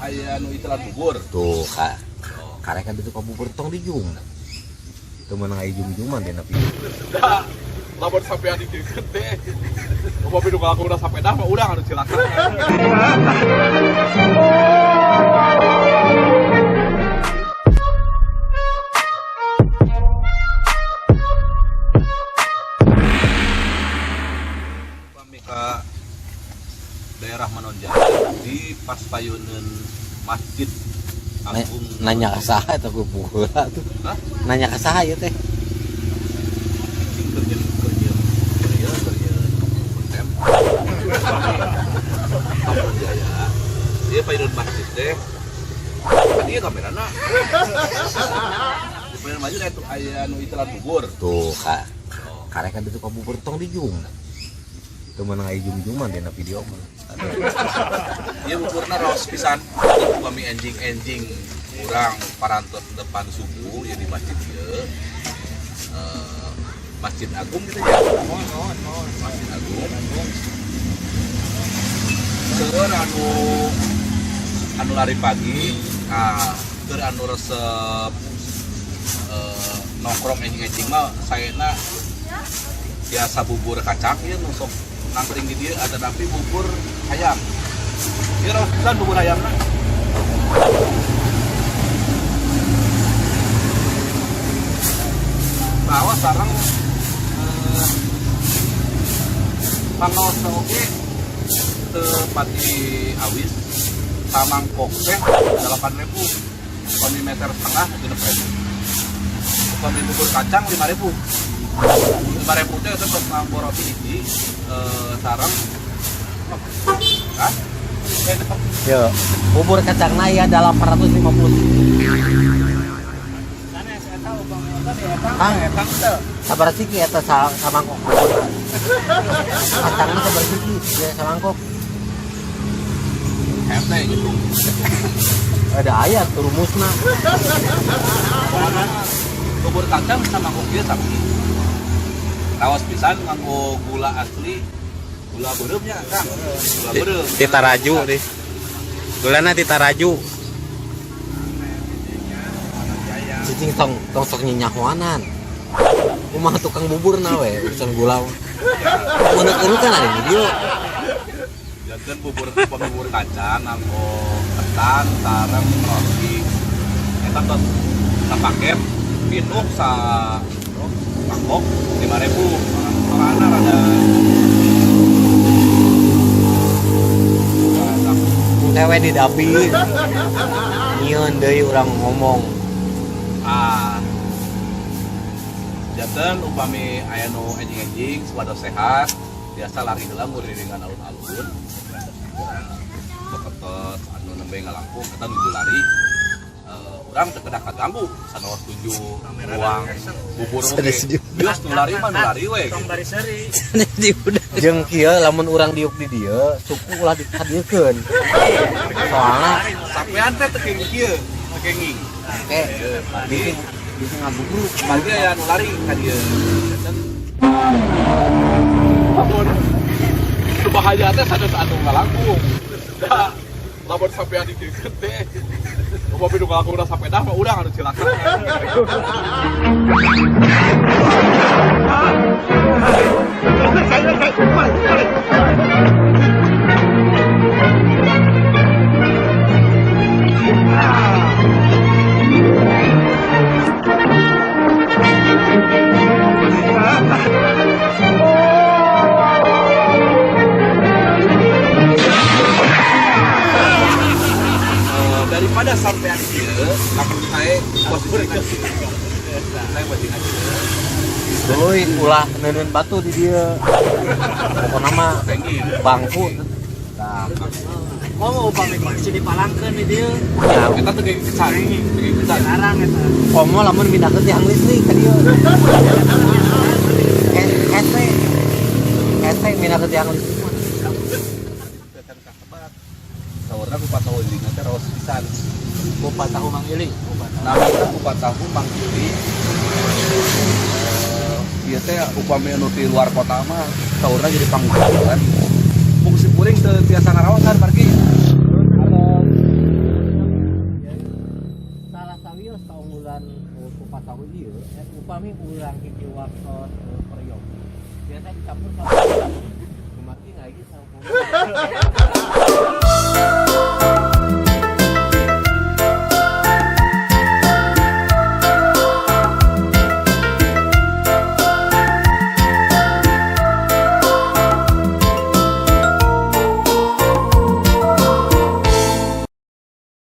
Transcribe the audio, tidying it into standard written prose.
Aya nu itelan bubur. Tuh, kak. Karek kan itu ka bubur tong dijung. Teu meunang aya jung-jungan dina video. Da, lamun sampean dikeun teh. Upami nu ngalakukeun sepeda mah urang anu cilaka. Upami ka daerah Manonjaya di pas payuneun Masjid Agung. Nanya ka saha eta bubur tuh. Hah? Nanya ka saha ieu teh? Cing kerja kerja kerja kerja konten. Manonjaya. Dia payuneun masjid teh. Kan ieu kamerana. Di payuneun masjid aya aya nu itelan bubur. Tuh, kak. Karek kan itu ka bubur tong dijung. Teu meunang aya jung-jungan dina video mah. Ieu buburna raos pisan. Upami enjing-enjing urang parantos depan subuh ya di masjid ieu. Masjid Agung gitu ya. Masjid Agung. Seueur anu anu lari pagi, ah keur anu resep nongkrong enjing-enjing mah saena biasa bubur kacang ieu nu sok nangkring di dieu ada tapi bubur ayam. Ieu raos pisan bubur ayamna. Bawa sareng pangaos oge teu pati awis samangkok teh 8.000, upami meter setengah 6.000, upami bubur kacang 5.000. 5.000 teh itu tos nganggo roti hiji sareng. Hah? Yo, bubur kacangna ya 850. Kang, sabar siki eta samangkok bubur. Kacangna sabar siki, ya samangkok. Hese gitu. Ada ayat rumusna. Bubur kacang samangkok ieu sami. Raos pisan nganggo gula asli, gula beureumnya, Kang. Gula beureum. Ti Taraju deh. Gulana ti Taraju. Cicing tong tong sok nyinyahoanan. Kumaha tukang bubur na we urusan gula. Unek-unek kan ada video. Jangan bubur bubur kacang nganggo ketan sareng roti. Eta tos sapaket pinuh sa mangkok 5.000. Soalna rada Tewe di dabi. Nyieun deui urang ngomong. Ah. Janten upami aya nu enjing-enjing supados sehat, biasa lari heula nguriringan alun-alun. Beketos anu nembe ngalangkung eta nuju lari. Urang teu kedah kaganggu sanaos tuju ruang bubur oge. Bios nu lari mah nu lari we. Tong bari seuri. Jeung kieu lamun urang diuk di dieu, suku ulah dikadiekeun. Soalna sampean teh teu kenging kieu, teu kenging. Oke, bikin bisa ngabubur. Pagi aya nu lari ka dieu. Janten lamun nu bahaya teh sanes anu ngalangkung. Da, lamun sampean dikeun teh upami nu ngalakukeun sepeda mah urang anu cilaka. Daripada sampean ieu, lamun saya posisi saya posisi Tuluy ulah neuneun batu di dieu. Pokona mah bangku. Tah, Komo upami kursi dipalangkeun di dieu. Ya, eta teh geuing pisan, geuing pisan. Sekarang eta. Komo lamun mindahkeun tiang listrik ka dieu. Hese. Hese mindahkeun tiang listrik mah. Datang ka sebat. Saurna kupat tahu ilingan teh raos pisan. Kupat tahu Mang Ili. Namina kupat tahu Mang Ili. Ieu teh upami anu ti luar kota mah saurna jadi panggulan. Fungsi kuring teu tiasa ngaraosan margi. Upami urang hiji waktos peryogi biasa dicampur sama Kumaki lagi sama.